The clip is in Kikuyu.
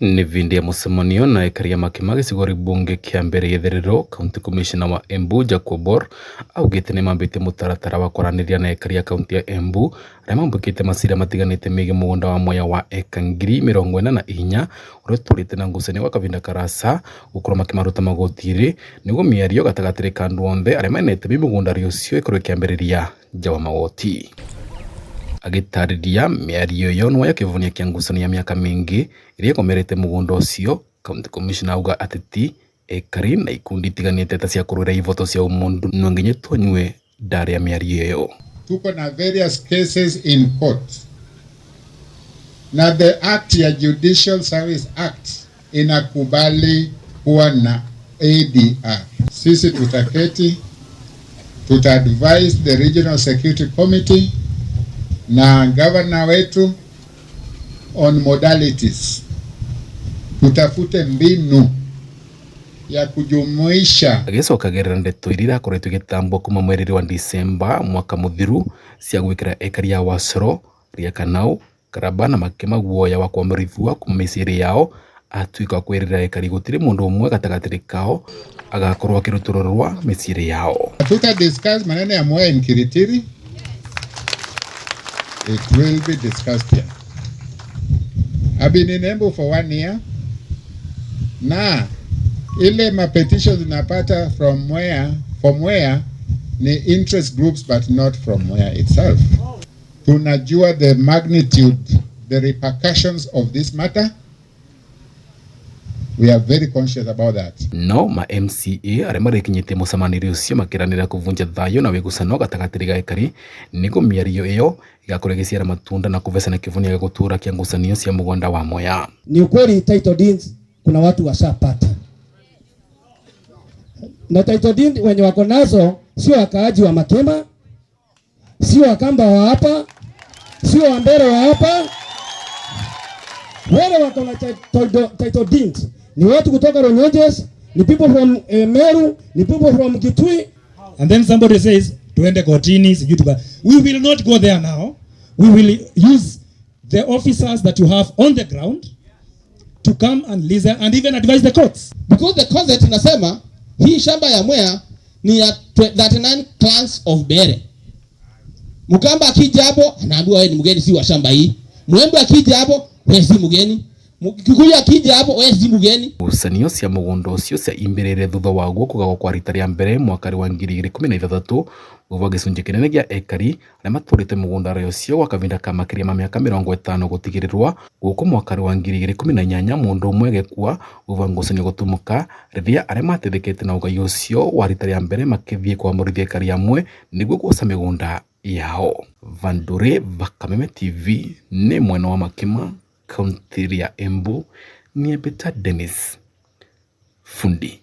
Nĩ vindi ya mũcemanio na aikari a Makima gĩcigo mbunge kĩa Mbeere ya itherero, County Commissioner wa Embu Jack Obor augĩte nĩmambĩtie mũtaratara wa kwaranĩria na aikari a kaunti ya Embu arĩa mambũkĩte macira matiganĩte megiĩ mũgũnda wa Mwea wa eka 44,000 ũrĩa ũtũrĩte na ngucanio gwa kahinda karasa gũkorwo makĩmaruta magoti-inĩ nĩguo mĩario gatagatĩ ka andũ othe arĩa mena itemi mũgũnda ũcio ĩkorwo ĩkĩambĩrĩria nja wa magoti. Agĩtarĩria mĩario ĩyo nĩ ya kĩhonia kĩa ngucanio ya mĩaka mĩingĩ ĩrĩa ĩgomerete mũgũnda ũcio, County Commissioner auga ateti, aikari na ikundi itiganĩte ta cia kũrũĩra ihoto cia ũmũndũ no nginya tũnyue ndara ya mĩario ĩyo. Tuko na various cases in court na the act ya Judicial Service Act inakubali kuwa na ADR. Sisi tutaketi, tuta advise the Regional Security Committee na governor wetu on modalities. Tutafute mbinu ya kujumuisha. Agĩcokagerera ndeto iria irakoretwo igĩtambwo kuma mweri wa Disemba mwaka mũthiru cia gwĩkĩra aikari a Wacoro, Riakanau, Karaba na Makima guoya wa kwamũrithua kuma mĩciĩ yao, atuĩka wa kwĩrĩra aikari gũtirĩ mũndũ ũmwe gatagatĩ kao agakorwo akĩrutũrũrwa mĩciĩ yao. Tuta discuss maneno ya Mwea in Kiritiri. It will be discussed here. I've been in Embu for one year. Na ile ma petitions napata from Mwea, from Mwea ni interest groups but not from Mwea itself. Tunajua the magnitude, the repercussions of this matter. We are very conscious about that. No ma MCA arĩa marĩkinyĩtie mũcemanio ũcio makĩranĩra kũvunja thayũ na wĩgucano gatagatĩ ga aikari nĩguo mĩario ĩyo ĩgakorwo ĩgĩciara matunda na kũvecana kĩvonia gĩa gũtũra kĩa ngucanio cia mũgũnda wa Mwea. Ni ukweli title deeds kuna watu washapata, na title deed wenye wako nazo sio wakaaji wa Makima, sio Wakamba wa hapa, sio Wambere wa hapa. Wale wako na title deeds ni watu kutoka Runyenjes, ni people from Meru, ni people from Kitui. And then somebody says tuende kotini, sijui we will not go there now. We will use the officers that you have on the ground to come and listen and even advise the courts. Because the concept inasema hii shamba ya Mwea ni ya 39 clans of Bere. Mkamba akija hapo anaambiwa, "Wewe ni mgeni, si wa shamba hii." Mwembe akija hapo, "Wewe si mgeni." Kikuyu akija hapo, "Wewe si mgeni." Ngucanio cia mũgũnda ũcio cia imbĩrĩre thutha waguo kũgagwo kwa rita rĩa mbere mwaka wa 2016 gũgwa gĩcunjĩ kĩnene gĩa ekari arĩa matũrĩte mũgũnda ũcio gwa kahinda ka makĩria ma mĩaka 50 gũtigĩrĩrwo gũkũ mwaka wa 2018 mũndũ ũmwe agĩkua thutha ngucanio gũtumũka rĩrĩa arĩa mateithĩkĩte na ũgai ũcio wa rita rĩa mbere makĩthiĩ kwamũrithia aikari amwe nĩguo kuoca mĩgũnda yao. Vandure Vakameme TV nĩ mwena wa Makima, kaunti ya Embu, Niembeta Dennis Fundi.